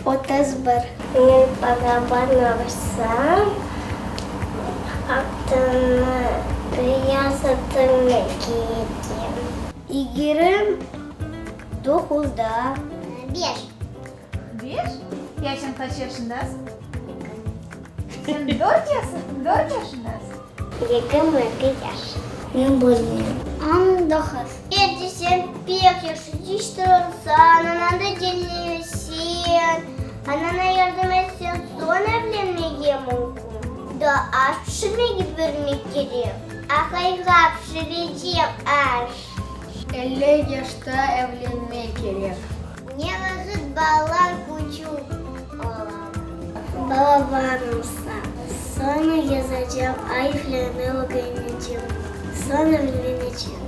31. Men baraban alsam, atını, beyaz atını kiyecem. 29-da. Beş. Beş? Ya sen qaç yaşındasıñ? Sen dört dört yaşındasıñ? 22 yaş. Men bilmeyim. 19. Endi sen pek yahşı yetiştirilsen, ananı diñlesen, anana yardım etsen, soñ evlenmege mümkün. Daa aş pişirmege bermek kerek. Aqayğa pişirecek aş. 50 yaşta evlenmek kerek. Ne vaqıt balalar küçük ola? Balaban olsa, soñra yazacağım ariflerni ögrenecem, soñ evlenecem.